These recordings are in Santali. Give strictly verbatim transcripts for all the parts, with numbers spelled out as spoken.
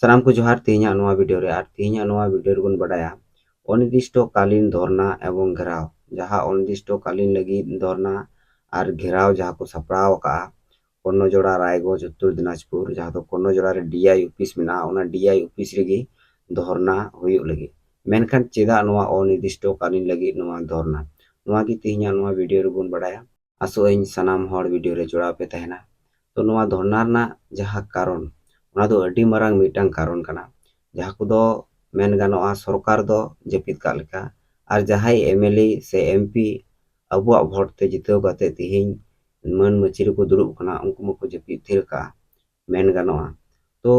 ᱥᱟᱱᱟᱢ ᱠᱚ ᱡᱚᱦᱟᱨ ᱛᱮᱦᱮᱧᱟᱜ ᱱᱚᱣᱟ ᱵᱷᱤᱰᱤᱭᱳ ᱨᱮ᱾ ᱟᱨ ᱛᱮᱦᱮᱧᱟᱜ ᱱᱚᱣᱟ ᱵᱷᱤᱰᱤᱭᱳ ᱨᱮᱵᱚᱱ ᱵᱟᱰᱟᱭᱟ ᱚᱱᱤᱨᱫᱤᱥᱴᱚ ᱠᱟᱞᱤᱱ ᱫᱷᱚᱨᱱᱟ ᱮᱵᱚᱝ ᱜᱷᱮᱨᱟᱣ, ᱡᱟᱦᱟᱸ ᱚᱱᱤᱨᱫᱤᱥᱴᱚ ᱠᱟᱞᱤᱱ ᱞᱟᱹᱜᱤᱫ ᱫᱷᱚᱨᱱᱟ ᱟᱨ ᱜᱷᱮᱨᱟᱣ ᱡᱟᱦᱟᱸ ᱠᱚ ᱥᱟᱯᱲᱟᱣ ᱟᱠᱟᱫᱼᱟ ᱠᱚᱨᱱᱚᱡᱚᱲᱟ, ᱨᱟᱭᱜᱚᱸᱡᱽ, ᱩᱛᱛᱚᱨ ᱫᱤᱱᱟᱡᱽᱯᱩᱨ, ᱡᱟᱦᱟᱸ ᱫᱚ ᱠᱚᱨᱱᱚᱡᱚᱲᱟ ᱨᱮ ᱰᱤ ᱟᱭ ᱚᱯᱷᱤᱥ ᱢᱮᱱᱟᱜᱼᱟ, ᱚᱱᱟ ᱰᱤ ᱟᱭ ᱚᱯᱷᱤᱥ ᱨᱮᱜᱮ ᱫᱷᱚᱨᱱᱟ ᱦᱩᱭᱩᱜ ᱞᱟᱹᱜᱤᱫ᱾ ᱢᱮᱱᱠᱷᱟᱱ ᱪᱮᱫᱟᱜ ᱱᱚᱣᱟ ᱚᱱᱤᱨᱫᱤᱥᱴᱚ ᱠᱟᱞᱤᱱ ᱞᱟᱹᱜᱤᱫ ᱱᱚᱣᱟ ᱫᱷᱚᱨᱱᱟ? ᱱᱚᱣᱟ ᱜᱮ ᱛᱮᱦᱮᱧᱟᱜ ᱱᱚᱣᱟ ᱵᱷᱤᱰᱤᱭᱳ ᱨᱮᱵᱚᱱ ᱵᱟᱰᱟᱭᱟ᱾ ᱟᱥᱚᱜ ᱟᱹᱧ ᱥᱟᱱᱟᱢ ᱦᱚᱲ ᱵᱷᱤᱰᱤᱭᱳ ᱨᱮ ᱡᱚᱲᱟᱣ ᱯᱮ ᱛᱟᱦᱮᱱᱟ᱾ ᱛᱚ ᱱᱚᱣᱟ ᱫᱷᱚᱨᱱᱟ ᱨᱮᱱᱟᱜ ᱡᱟᱦᱟᱸ ᱠᱟᱨᱚᱱ, ᱚᱱᱟ ᱫᱚ ᱟᱹᱰᱤ ᱢᱟᱨᱟᱝ ᱢᱤᱫᱴᱟᱝ ᱠᱟᱨᱚᱱ ᱠᱟᱱᱟ, ᱡᱟᱦᱟᱸ ᱠᱚᱫᱚ ᱢᱮᱱ ᱜᱟᱱᱚᱜᱼᱟ ᱥᱚᱨᱠᱟᱨ ᱫᱚ ᱡᱟᱹᱯᱤᱫ ᱠᱟᱜ ᱞᱮᱠᱟ᱾ ᱟᱨ ᱡᱟᱦᱟᱸᱭ ᱮᱢ ᱮᱞ ᱮ ᱥᱮ ᱮᱢ ᱯᱤ ᱟᱵᱚᱣᱟᱜ ᱵᱷᱳᱴ ᱛᱮ ᱡᱤᱛᱟᱹᱣ ᱠᱟᱛᱮ ᱛᱮᱦᱮᱧ ᱢᱟᱹᱱ ᱢᱟᱹᱪᱤ ᱨᱮᱠᱚ ᱫᱩᱲᱩᱵ ᱠᱟᱱᱟ, ᱩᱱᱠᱩ ᱢᱟᱠᱚ ᱡᱟᱹᱯᱤᱫ ᱛᱷᱤᱨ ᱠᱟᱜᱼᱟ, ᱢᱮᱱ ᱜᱟᱱᱚᱜᱼᱟ᱾ ᱛᱚ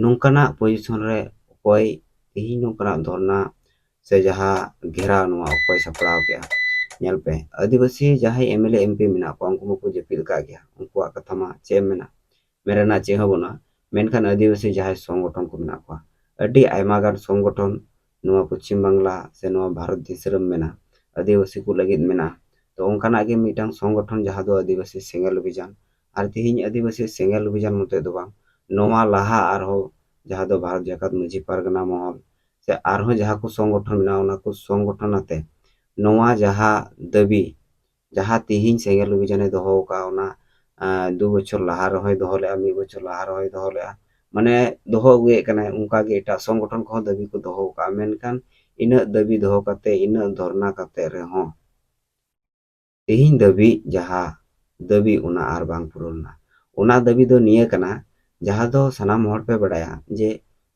ᱱᱚᱝᱠᱟᱱᱟᱜ ᱯᱚᱡᱤᱥᱚᱱ ᱨᱮ ᱚᱠᱚᱭ ᱛᱮᱦᱮᱧ ᱱᱚᱝᱠᱟᱱᱟᱜ ᱫᱷᱚᱨᱱᱟ ᱥᱮ ᱡᱟᱦᱟᱸ ᱜᱷᱮᱨᱟᱣ, ᱱᱚᱣᱟ ᱚᱠᱚᱭ ᱥᱟᱯᱲᱟᱣ ᱠᱮᱜᱼᱟ? ᱧᱮᱞ ᱯᱮ, ᱟᱹᱫᱤᱵᱟᱹᱥᱤ ᱡᱟᱦᱟᱸᱭ M L A M P ᱢᱮᱱᱟᱜ ᱠᱚᱣᱟ, ᱩᱱᱠᱩ ᱢᱟᱠᱚ ᱡᱟᱹᱯᱤᱫ ᱟᱠᱟᱫ ᱜᱮᱭᱟ, ᱩᱱᱠᱩᱣᱟᱜ ᱠᱟᱛᱷᱟ ᱢᱟ ᱪᱮᱫ ᱮᱢ ᱢᱮᱱᱟ, ᱢᱮᱱ ᱨᱮᱱᱟᱜ ᱪᱮᱫ ᱦᱚᱸ ᱵᱟᱹᱱᱩᱜᱼᱟ᱾ ᱢᱮᱱᱠᱷᱟᱱ ᱟᱹᱫᱤᱵᱟᱹᱥᱤ ᱡᱟᱦᱟᱸᱭ ᱥᱚᱝᱜᱚᱴᱷᱚᱱ ᱠᱚ ᱢᱮᱱᱟᱜ ᱠᱚᱣᱟ, ᱟᱹᱰᱤ ᱟᱭᱢᱟ ᱜᱟᱱ ᱥᱚᱝᱜᱚᱴᱷᱚᱱ ᱱᱚᱣᱟ ᱯᱚᱪᱷᱤᱢ ᱵᱟᱝᱞᱟ ᱥᱮ ᱱᱚᱣᱟ ᱵᱷᱟᱨᱚᱛ ᱫᱤᱥᱚᱢ ᱨᱮ ᱢᱮᱱᱟᱜᱼᱟ, ᱟᱹᱫᱤᱵᱟᱹᱥᱤ ᱠᱚ ᱞᱟᱹᱜᱤᱫ ᱢᱮᱱᱟᱜᱼᱟ᱾ ᱛᱚ ᱚᱱᱠᱟᱱᱟᱜ ᱜᱮ ᱢᱤᱫᱴᱟᱝ ᱥᱚᱝᱜᱚᱴᱷᱚᱱ ᱡᱟᱦᱟᱸ ᱫᱚ ᱟᱹᱫᱤᱵᱟᱹᱥᱤ ᱥᱮᱸᱜᱮᱞ ᱚᱵᱷᱤᱡᱟᱱ᱾ ᱟᱨ ᱛᱮᱦᱮᱧ ᱟᱹᱫᱤᱵᱟᱹᱥᱤ ᱥᱮᱸᱜᱮᱞ ᱚᱵᱷᱤᱡᱟᱱ ᱢᱚᱛᱚ ᱫᱚ ᱵᱟᱝ, ᱱᱚᱣᱟ ᱞᱟᱦᱟ ᱟᱨᱦᱚᱸ ᱡᱟᱦᱟᱸ ᱫᱚ ᱵᱷᱟᱨᱚᱛ ᱡᱟᱠᱟᱛ ᱢᱟᱹᱡᱷᱤ ᱯᱟᱨᱜᱟᱱᱟ ᱢᱚᱦᱚᱞ ᱥᱮ ᱟᱨᱦᱚᱸ ᱡᱟᱦᱟᱸ ᱠᱚ ᱥᱚᱝᱜᱚᱴᱷᱚᱱ ᱢᱮᱱᱟᱜᱼᱟ, ᱚᱱᱟ ᱠᱚ ᱥᱚᱝᱜᱚᱴᱷᱚᱱ ᱟᱛᱮ ᱱᱚᱣᱟ ᱡᱟᱦᱟᱸ ᱫᱟᱹᱵᱤ, ᱡᱟᱦᱟᱸ ᱛᱮᱦᱮᱧ ᱥᱮᱸᱜᱮᱞ ᱚᱵᱷᱤᱡᱟᱱᱮ ᱫᱚᱦᱚ ᱟᱠᱟᱫᱼᱟ, ᱚᱱᱟ, ᱟᱸ, ᱫᱩ ᱵᱚᱪᱷᱚᱨ ᱞᱟᱦᱟ ᱨᱮᱦᱚᱸᱭ ᱫᱚᱦᱚ ᱞᱮᱫᱼᱟ, ᱢᱤᱫ ᱵᱚᱪᱷᱚᱨ ᱞᱟᱦᱟ ᱨᱮᱦᱚᱸᱭ ᱫᱚᱦᱚ ᱞᱮᱫᱼᱟ, ᱢᱟᱱᱮ ᱫᱚᱦᱚ ᱟᱹᱜᱩᱭᱮᱫ ᱠᱟᱱᱟᱭ᱾ ᱚᱱᱠᱟᱜᱮ ᱮᱴᱟᱜ ᱥᱚᱝᱜᱚᱴᱷᱚᱱ ᱠᱚᱦᱚᱸ ᱫᱟᱹᱵᱤ ᱠᱚ ᱫᱚᱦᱚ ᱟᱠᱟᱫᱼᱟ, ᱢᱮᱱᱠᱷᱟᱱ ᱤᱱᱟᱹᱜ ᱫᱟᱹᱵᱤ ᱫᱚᱦᱚ ᱠᱟᱛᱮ, ᱤᱱᱟᱹᱜ ᱫᱷᱚᱨᱱᱟ ᱠᱟᱛᱮ ᱨᱮᱦᱚᱸ ᱛᱮᱦᱮᱧ ᱫᱷᱟᱹᱵᱤᱡ ᱡᱟᱦᱟᱸ ᱫᱟᱹᱵᱤ, ᱚᱱᱟ ᱟᱨ ᱵᱟᱝ ᱯᱩᱨᱩᱱ ᱮᱱᱟ᱾ ᱚᱱᱟ ᱫᱟᱹᱵᱤ ᱫᱚ ᱱᱤᱭᱟᱹ ᱠᱟᱱᱟ, ᱡᱟᱦᱟᱸ ᱫᱚ ᱥᱟᱱᱟᱢ ᱦᱚᱲ ᱯᱮ ᱵᱟᱰᱟᱭᱟ ᱡᱮ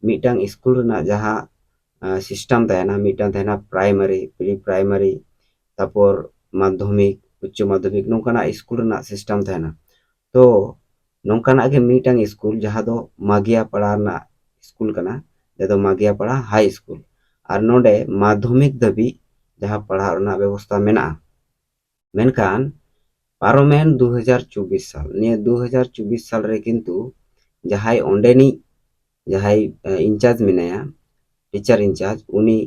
ᱢᱤᱫᱴᱟᱝ ᱥᱠᱩᱞ ᱨᱮᱱᱟᱜ ᱡᱟᱦᱟᱸ, ᱟᱸ, ᱥᱤᱥᱴᱮᱢ ᱛᱟᱦᱮᱱᱟ, ᱢᱤᱫᱴᱟᱝ ᱛᱟᱦᱮᱱᱟ ᱯᱨᱟᱭᱢᱟᱨᱤ, ᱯᱨᱤ ᱯᱨᱟᱭᱢᱟᱨᱤ, ᱛᱟᱨᱯᱚᱨ ᱢᱟᱫᱽᱫᱷᱚᱢᱤᱠ, ᱩᱪᱪᱚ ᱢᱟᱫᱽᱫᱷᱚᱢᱤᱠ, ᱱᱚᱝᱠᱟᱱᱟᱜ ᱥᱠᱩᱞ ᱨᱮᱱᱟᱜ ᱥᱤᱥᱴᱮᱢ ᱛᱟᱦᱮᱱᱟ᱾ ᱛᱚ ᱱᱚᱝᱠᱟᱱᱟᱜ ᱜᱮ ᱢᱤᱫᱴᱟᱝ ᱥᱠᱩᱞ ᱡᱟᱦᱟᱸ ᱫᱚ ᱢᱟᱜᱤᱭᱟ ᱯᱟᱲᱟ ᱨᱮᱱᱟᱜ ᱥᱠᱩᱞ ᱠᱟᱱᱟ, ᱡᱟᱦᱟᱸ ᱫᱚ ᱢᱟᱜᱤᱭᱟ ᱯᱟᱲᱟ ᱦᱟᱭ ᱥᱠᱩᱞ᱾ ᱟᱨ ᱱᱚᱰᱮ ᱢᱟᱫᱽᱫᱷᱚᱢᱤᱠ ᱫᱷᱟᱹᱵᱤᱡ ᱡᱟᱦᱟᱸ ᱯᱟᱲᱦᱟᱜ ᱨᱮᱱᱟᱜ ᱵᱮᱵᱚᱥᱛᱷᱟ ᱢᱮᱱᱟᱜᱼᱟ᱾ ᱢᱮᱱᱠᱷᱟᱱ ᱯᱟᱨᱚᱢᱮᱱ ᱫᱩ ᱦᱟᱡᱟᱨ ᱪᱚᱵᱵᱤᱥ ᱥᱟᱞ, ᱱᱤᱭᱟᱹ ᱫᱩ ᱦᱟᱡᱟᱨ ᱪᱚᱵᱵᱤᱥ ᱥᱟᱞ ᱨᱮ ᱠᱤᱱᱛᱩ ᱡᱟᱦᱟᱸᱭ ᱚᱸᱰᱮᱱᱤᱡ ᱡᱟᱦᱟᱸᱭ, ᱮ, ᱤᱱᱪᱟᱨᱡᱽ ᱢᱮᱱᱟᱭᱟ, ᱴᱤᱪᱟᱨ ᱤᱱᱪᱟᱨᱡᱽ, ᱩᱱᱤ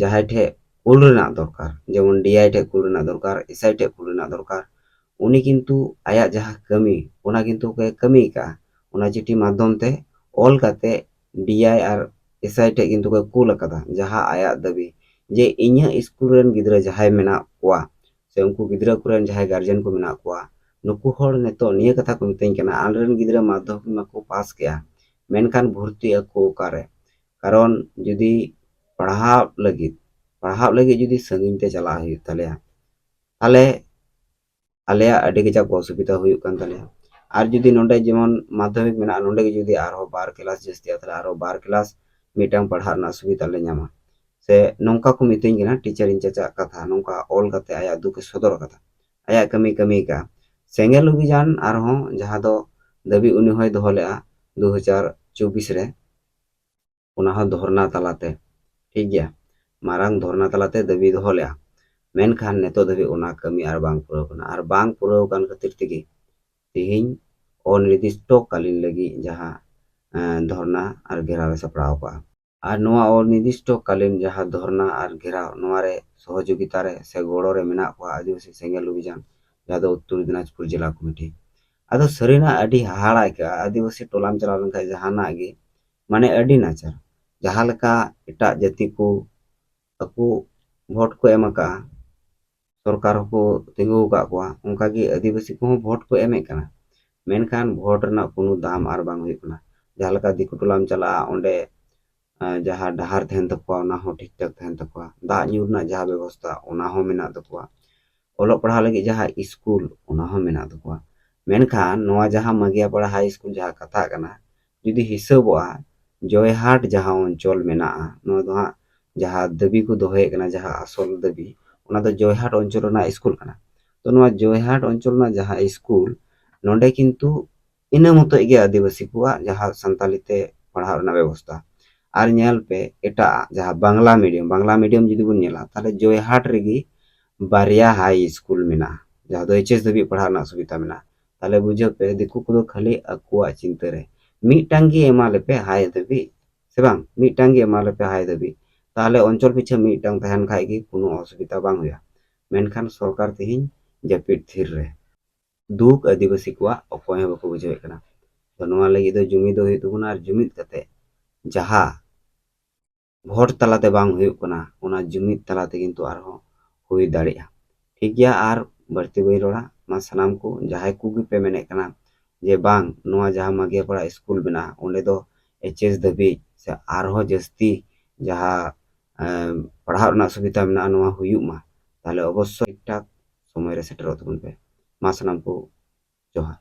ᱡᱟᱦᱟᱸᱭ ᱴᱷᱮᱡ ᱠᱩᱞ ᱨᱮᱱᱟᱜ ᱫᱚᱨᱠᱟᱨ, ᱡᱮᱢᱚᱱ ᱰᱤ ᱟᱭ ᱴᱷᱮᱡ ᱠᱩᱞ ᱨᱮᱱᱟᱜ ᱫᱚᱨᱠᱟᱨ, ᱮᱥ ᱟᱭ ᱴᱷᱮᱡ ᱠᱩᱞ ᱨᱮᱱᱟᱜ ᱫᱚᱨᱠᱟᱨ, ᱩᱱᱤ ᱠᱤᱱᱛᱩ ᱟᱭᱟᱜ ᱡᱟᱦᱟᱸ ᱠᱟᱹᱢᱤ, ᱚᱱᱟ ᱠᱤᱱᱛᱩ ᱠᱚ ᱠᱟᱹᱢᱤ ᱟᱠᱟᱫᱼᱟ᱾ ᱚᱱᱟ ᱪᱤᱴᱷᱤ ᱢᱟᱫᱽᱫᱷᱚᱢ ᱛᱮ ᱚᱞ ᱠᱟᱛᱮ ᱰᱤ ᱟᱭ ᱟᱨ ᱮᱥ ᱟᱭ ᱴᱷᱮᱱ ᱠᱤᱱᱛᱩ ᱠᱚ ᱠᱩᱞ ᱟᱠᱟᱫᱟ, ᱡᱟᱦᱟᱸ ᱟᱭᱟᱜ ᱫᱟᱹᱵᱤ ᱡᱮ ᱤᱧᱟᱹᱜ ᱥᱠᱩᱞ ᱨᱮᱱ ᱜᱤᱫᱽᱨᱟᱹ ᱡᱟᱦᱟᱸᱭ ᱢᱮᱱᱟᱜ ᱠᱚᱣᱟ ᱥᱮ ᱩᱱᱠᱩ ᱜᱤᱫᱽᱨᱟᱹ ᱠᱚᱨᱮᱱ ᱡᱟᱦᱟᱸᱭ ᱜᱟᱨᱡᱮᱱ ᱠᱚ ᱢᱮᱱᱟᱜ ᱠᱚᱣᱟ, ᱱᱩᱠᱩ ᱦᱚᱲ ᱱᱤᱛᱚᱜ ᱱᱤᱭᱟᱹ ᱠᱟᱛᱷᱟ ᱠᱚ ᱢᱤᱛᱟᱹᱧ ᱠᱟᱱᱟ, ᱟᱞᱮᱨᱮᱱ ᱜᱤᱫᱽᱨᱟᱹ ᱢᱟᱫᱽᱫᱷᱚᱢᱤᱠ ᱢᱟᱠᱚ ᱯᱟᱥ ᱠᱮᱜᱼᱟ, ᱢᱮᱱᱠᱷᱟᱱ ᱵᱷᱚᱨᱛᱤ ᱟᱠᱚ ᱚᱠᱟᱨᱮ? ᱠᱟᱨᱚᱱ ᱡᱩᱫᱤ ᱯᱟᱲᱦᱟᱣ ᱞᱟᱹᱜᱤᱫ, ᱯᱟᱲᱦᱟᱣ ᱞᱟᱹᱜᱤᱫ ᱡᱩᱫᱤ ᱥᱟᱺᱜᱤᱧ ᱛᱮ ᱪᱟᱞᱟᱜ ᱦᱩᱭᱩᱜ ᱛᱟᱞᱮᱭᱟ, ᱛᱟᱦᱞᱮ ᱟᱞᱮᱭᱟᱜ ᱟᱹᱰᱤ ᱠᱟᱡᱟᱠ ᱚᱥᱩᱵᱤᱫᱷᱟ ᱦᱩᱭᱩᱜ ᱠᱟᱱ ᱛᱟᱞᱮᱭᱟ᱾ ᱟᱨ ᱡᱩᱫᱤ ᱱᱚᱰᱮ ᱡᱮᱢᱚᱱ ᱢᱟᱫᱽᱫᱷᱚᱢᱤᱠ ᱢᱮᱱᱟᱜᱼᱟ, ᱱᱚᱰᱮ ᱜᱮ ᱡᱩᱫᱤ ᱟᱨᱦᱚᱸ ᱵᱟᱨ ᱠᱮᱞᱟᱥ ᱡᱟᱹᱥᱛᱤᱜᱼᱟ, ᱛᱟᱦᱞᱮ ᱟᱨᱦᱚᱸ ᱵᱟᱨ ᱠᱮᱞᱟᱥ ᱢᱤᱫᱴᱟᱝ ᱯᱟᱲᱦᱟᱜ ᱨᱮᱱᱟᱜ ᱥᱩᱵᱤᱫᱷᱟ ᱞᱮ ᱧᱟᱢᱟ᱾ ᱥᱮ ᱱᱚᱝᱠᱟ ᱠᱚ ᱢᱤᱛᱟᱹᱧ ᱠᱟᱱᱟ ᱴᱤᱪᱟᱨ ᱤᱧ ᱪᱟᱪᱟᱜ ᱠᱟᱛᱷᱟ, ᱱᱚᱝᱠᱟ ᱚᱞ ᱠᱟᱛᱮ ᱟᱭᱟᱜ ᱫᱩᱠ ᱮ ᱥᱚᱫᱚᱨ ᱟᱠᱟᱫᱟ, ᱟᱭᱟᱜ ᱠᱟᱹᱢᱤ ᱠᱟᱹᱢᱤ ᱠᱟᱜᱼᱟ᱾ ᱥᱮᱸᱜᱮᱞ ᱚᱵᱷᱤᱡᱟᱱ ᱟᱨᱦᱚᱸ ᱡᱟᱦᱟᱸ ᱫᱚ ᱫᱟᱹᱵᱤ ᱩᱱᱤ ᱦᱚᱸᱭ ᱫᱚᱦᱚ ᱞᱮᱫᱼᱟ ᱫᱩ ᱦᱟᱡᱟᱨ ᱪᱚᱵᱵᱤᱥ ᱨᱮ, ᱚᱱᱟ ᱦᱚᱸ ᱫᱷᱚᱨᱱᱟ ᱛᱟᱞᱟᱛᱮ, ᱴᱷᱤᱠ ᱜᱮᱭᱟ, ᱢᱟᱨᱟᱝ ᱫᱷᱚᱨᱱᱟ ᱛᱟᱞᱟᱛᱮ ᱫᱟᱹᱵᱤ ᱫᱚᱦᱚ ᱞᱮᱫᱼᱟ᱾ ᱢᱮᱱᱠᱷᱟᱱ ᱱᱤᱛᱚᱜ ᱫᱷᱟᱹᱵᱤᱡ ᱚᱱᱟ ᱠᱟᱹᱢᱤ ᱟᱨ ᱵᱟᱝ ᱯᱩᱨᱟᱹᱣ ᱠᱟᱱᱟ, ᱟᱨ ᱵᱟᱝ ᱯᱩᱨᱟᱹᱣ ᱠᱟᱱ ᱠᱷᱟᱹᱛᱤᱨ ᱛᱮᱜᱮ ᱛᱮᱦᱮᱧ ᱚᱱᱤᱨᱫᱤᱥᱴᱚ ᱠᱟᱞᱤᱱ ᱞᱟᱹᱜᱤᱫ ᱡᱟᱦᱟᱸ, ᱮᱸ, ᱫᱷᱚᱨᱱᱟ ᱟᱨ ᱜᱷᱮᱨᱟᱣ ᱮ ᱥᱟᱯᱲᱟᱣ ᱠᱟᱜᱼᱟ᱾ ᱟᱨ ᱱᱚᱣᱟ ᱚᱱᱤᱨᱫᱤᱥᱴᱚ ᱠᱟᱞᱤᱱ ᱡᱟᱦᱟᱸ ᱫᱷᱚᱨᱱᱟ ᱟᱨ ᱜᱷᱮᱨᱟᱣ, ᱱᱚᱣᱟ ᱨᱮ ᱥᱚᱦᱚᱡᱳᱜᱤᱛᱟ ᱨᱮ ᱥᱮ ᱜᱚᱲᱚ ᱨᱮ ᱢᱮᱱᱟᱜ ᱠᱚᱣᱟ ᱟᱹᱫᱤᱵᱟᱹᱥᱤ ᱥᱮᱸᱜᱮᱞ ᱚᱵᱷᱤᱡᱟᱱ, ᱡᱟᱦᱟᱸ ᱫᱚ ᱩᱛᱛᱚᱨ ᱫᱤᱱᱟᱡᱽᱯᱩᱨ ᱡᱮᱞᱟ ᱠᱚᱢᱤᱴᱤ᱾ ᱟᱫᱚ ᱥᱟᱹᱨᱤᱱᱟᱜ ᱟᱹᱰᱤ ᱦᱟᱦᱟᱲᱟ ᱟᱹᱭᱠᱟᱹᱜᱼᱟ, ᱟᱹᱫᱤᱵᱟᱹᱥᱤ ᱴᱚᱞᱟᱢ ᱪᱟᱞᱟᱣ ᱞᱮᱱᱠᱷᱟᱱ ᱡᱟᱦᱟᱱᱟᱜ ᱜᱮ, ᱢᱟᱱᱮ ᱟᱹᱰᱤ ᱱᱟᱪᱟᱨ᱾ ᱡᱟᱦᱟᱸ ᱞᱮᱠᱟ ᱮᱴᱟᱜ ᱡᱟᱹᱛᱤ ᱠᱚ ᱟᱠᱚ ᱵᱷᱳᱴ ᱠᱚ ᱮᱢ ᱟᱠᱟᱫᱼᱟ, ᱥᱚᱨᱠᱟᱨ ᱦᱚᱸᱠᱚ ᱛᱤᱸᱜᱩ ᱟᱠᱟᱫ ᱠᱚᱣᱟ, ᱚᱱᱠᱟᱜᱮ ᱟᱹᱫᱤᱵᱟᱹᱥᱤ ᱠᱚᱦᱚᱸ ᱵᱷᱳᱴ ᱠᱚ ᱮᱢᱮᱫ ᱠᱟᱱᱟ, ᱢᱮᱱᱠᱷᱟᱱ ᱵᱷᱳᱴ ᱨᱮᱱᱟᱜ ᱠᱳᱱᱳ ᱫᱟᱢ ᱟᱨ ᱵᱟᱝ ᱦᱩᱭᱩᱜ ᱠᱟᱱᱟ᱾ ᱡᱟᱦᱟᱸ ᱞᱮᱠᱟ ᱫᱤᱠᱩ ᱴᱚᱞᱟᱢ ᱪᱟᱞᱟᱜᱼᱟ, ᱚᱸᱰᱮ, ᱟᱸ, ᱡᱟᱦᱟᱸ ᱰᱟᱦᱟᱨ ᱛᱟᱦᱮᱱ ᱛᱟᱠᱚᱣᱟ, ᱚᱱᱟ ᱦᱚᱸ ᱴᱷᱤᱠ ᱴᱷᱟᱠ ᱛᱟᱦᱮᱱ ᱛᱟᱠᱚᱣᱟ, ᱫᱟᱜ ᱧᱩ ᱨᱮᱱᱟᱜ ᱡᱟᱦᱟᱸ ᱵᱮᱵᱚᱥᱛᱷᱟ, ᱚᱱᱟ ᱦᱚᱸ ᱢᱮᱱᱟᱜ ᱛᱟᱠᱚᱣᱟ, ᱚᱞᱚᱜ ᱯᱟᱲᱦᱟᱣ ᱞᱟᱹᱜᱤᱫ ᱡᱟᱦᱟᱸ ᱥᱠᱩᱞ, ᱚᱱᱟ ᱦᱚᱸ ᱢᱮᱱᱟᱜ ᱛᱟᱠᱚᱣᱟ᱾ ᱢᱮᱱᱠᱷᱟᱱ ᱱᱚᱣᱟ ᱡᱟᱦᱟᱸ ᱢᱟᱹᱜᱤᱭᱟᱯᱟᱲᱟ ᱦᱟᱭ ᱥᱠᱩᱞ ᱡᱟᱦᱟᱸ ᱠᱟᱛᱷᱟᱜ ᱠᱟᱱᱟ, ᱡᱩᱫᱤ ᱦᱤᱥᱟᱹᱵᱚᱜᱼᱟ, ᱡᱚᱭᱦᱟᱴ ᱡᱟᱦᱟᱸ ᱚᱧᱪᱚᱞ ᱢᱮᱱᱟᱜᱼᱟ, ᱱᱚᱣᱟ ᱫᱚ ᱦᱟᱸᱜ ᱡᱟᱦᱟᱸ ᱫᱟᱹᱵᱤ ᱠᱚ ᱫᱚᱦᱚᱭᱮᱫ ᱠᱟᱱᱟ, ᱡᱟᱦᱟᱸ ᱟᱥᱚᱞ ᱫᱟᱹᱵᱤ, ᱚᱱᱟ ᱫᱚ ᱡᱚᱭᱦᱟᱴ ᱚᱧᱪᱚᱞ ᱨᱮᱱᱟᱜ ᱥᱠᱩᱞ ᱠᱟᱱᱟ᱾ ᱛᱚ ᱱᱚᱣᱟ ᱡᱚᱭᱦᱟᱴ ᱚᱧᱪᱚᱞ ᱨᱮᱱᱟᱜ ᱡᱟᱦᱟᱸ ᱥᱠᱩᱞ, ᱱᱚᱰᱮ ᱠᱤᱱᱛᱩ ᱤᱱᱟᱹ ᱢᱚᱛᱚᱡ ᱜᱮ ᱟᱹᱫᱤᱵᱟᱹᱥᱤ ᱠᱚᱣᱟᱜ ᱡᱟᱦᱟᱸ ᱥᱟᱱᱛᱟᱞᱤ ᱛᱮ ᱯᱟᱲᱦᱟᱣ ᱨᱮᱱᱟᱜ ᱵᱮᱵᱚᱥᱛᱷᱟ᱾ ᱟᱨ ᱧᱮᱞ ᱯᱮ, ᱮᱴᱟᱜ ᱡᱟᱦᱟᱸ ᱵᱟᱝᱞᱟ ᱢᱤᱰᱤᱭᱟᱢ, ᱵᱟᱝᱞᱟ ᱢᱤᱰᱤᱭᱟᱢ ᱡᱩᱫᱤ ᱵᱚᱱ ᱧᱮᱞᱟ, ᱛᱟᱦᱞᱮ ᱡᱚᱭᱦᱟᱴ ᱨᱮᱜᱮ ᱵᱟᱨᱭᱟ ᱦᱟᱭ ᱥᱠᱩᱞ ᱢᱮᱱᱟᱜᱼᱟ, ᱡᱟᱦᱟᱸ ᱫᱚ ᱮᱭᱤᱪ ᱮᱥ ᱫᱷᱟᱹᱵᱤᱡ ᱯᱟᱲᱦᱟᱣ ᱨᱮᱱᱟᱜ ᱥᱩᱵᱤᱫᱷᱟ ᱢᱮᱱᱟᱜᱼᱟ᱾ ᱛᱟᱦᱞᱮ ᱵᱩᱡᱷᱟᱹᱣ ᱯᱮ, ᱫᱤᱠᱩ ᱠᱚᱫᱚ ᱠᱷᱟᱹᱞᱤ ᱟᱠᱚᱣᱟᱜ ᱪᱤᱱᱛᱟᱹ ᱨᱮ ᱢᱤᱫᱴᱟᱝ ᱜᱮ ᱮᱢᱟ ᱞᱮᱯᱮ ᱦᱟᱭ ᱫᱷᱟᱹᱵᱤᱡ, ᱥᱮ ᱵᱟᱝ? ᱢᱤᱫᱴᱟᱝ ᱜᱮ ᱮᱢᱟ ᱞᱮᱯᱮ ᱦᱟᱭ ᱫᱷᱟᱹᱵᱤᱡ᱾ ᱛᱟᱦᱞᱮ ᱚᱧᱪᱚᱞ ᱯᱤᱪᱷᱟᱹ ᱢᱤᱫᱴᱟᱝ ᱛᱟᱦᱮᱱ ᱠᱷᱟᱡ ᱜᱮ ᱠᱳᱱᱳ ᱚᱥᱩᱵᱤᱫᱷᱟ ᱵᱟᱝ ᱦᱩᱭᱩᱜᱼᱟ᱾ ᱢᱮᱱᱠᱷᱟᱱ ᱥᱚᱨᱠᱟᱨ ᱛᱮᱦᱮᱧ ᱡᱟᱹᱯᱤᱫ ᱛᱷᱤᱨ ᱨᱮ᱾ ᱫᱩᱠ ᱟᱹᱫᱤᱵᱟᱹᱥᱤ ᱠᱚᱣᱟᱜ ᱚᱠᱚᱭ ᱦᱚᱸ ᱵᱟᱠᱚ ᱵᱩᱡᱷᱟᱹᱣᱮᱫ ᱠᱟᱱᱟ᱾ ᱛᱚ ᱱᱚᱣᱟ ᱞᱟᱹᱜᱤᱫ ᱫᱚ ᱡᱩᱢᱤᱫᱚᱜ ᱦᱩᱭᱩᱜ ᱛᱟᱵᱚᱱᱟ, ᱟᱨ ᱡᱩᱢᱤᱫ ᱠᱟᱛᱮ ᱡᱟᱦᱟᱸ ᱵᱷᱳᱴ ᱛᱟᱞᱟᱛᱮ ᱵᱟᱝ ᱦᱩᱭᱩᱜ ᱠᱟᱱᱟ, ᱚᱱᱟ ᱡᱩᱢᱤᱫ ᱛᱟᱞᱟᱛᱮ ᱠᱤᱱᱛᱩ ᱟᱨᱦᱚᱸ ᱦᱩᱭ ᱫᱟᱲᱮᱭᱟᱜᱼᱟ᱾ ᱴᱷᱤᱠ ᱜᱮᱭᱟ, ᱟᱨ ᱵᱟᱹᱲᱛᱤ ᱵᱟᱹᱧ ᱨᱚᱲᱟ᱾ ᱢᱟ ᱥᱟᱱᱟᱢ ᱠᱚ ᱡᱟᱦᱟᱸᱭ ᱠᱚᱜᱮ ᱯᱮ ᱢᱮᱱᱮᱫ ᱠᱟᱱᱟ ᱡᱮ ᱵᱟᱝ, ᱱᱚᱣᱟ ᱡᱟᱦᱟᱸ ᱢᱟᱜᱷᱤᱭᱟᱯᱟᱲᱟ ᱥᱠᱩᱞ ᱢᱮᱱᱟᱜᱼᱟ, ᱚᱸᱰᱮ ᱫᱚ ᱮᱭᱤᱪ ᱮᱥ ᱫᱷᱟᱹᱵᱤᱡ ᱥᱮ ᱟᱨᱦᱚᱸ ᱡᱟᱹᱥᱛᱤ ᱡᱟᱦᱟᱸ, ᱮᱢ, ᱯᱟᱲᱦᱟᱜ ᱨᱮᱱᱟᱜ ᱥᱩᱵᱤᱫᱷᱟ ᱢᱮᱱᱟᱜᱼᱟ, ᱱᱚᱣᱟ ᱦᱩᱭᱩᱜ ᱢᱟ, ᱛᱟᱦᱞᱮ ᱚᱵᱚᱥᱥᱳᱭ ᱴᱷᱤᱠ ᱴᱷᱟᱠ ᱥᱚᱢᱚᱭ ᱨᱮ ᱥᱮᱴᱮᱨᱚᱜ ᱛᱟᱵᱚᱱ ᱯᱮ᱾ ᱢᱟ ᱥᱟᱱᱟᱢ ᱠᱚ ᱡᱚᱦᱟᱨ᱾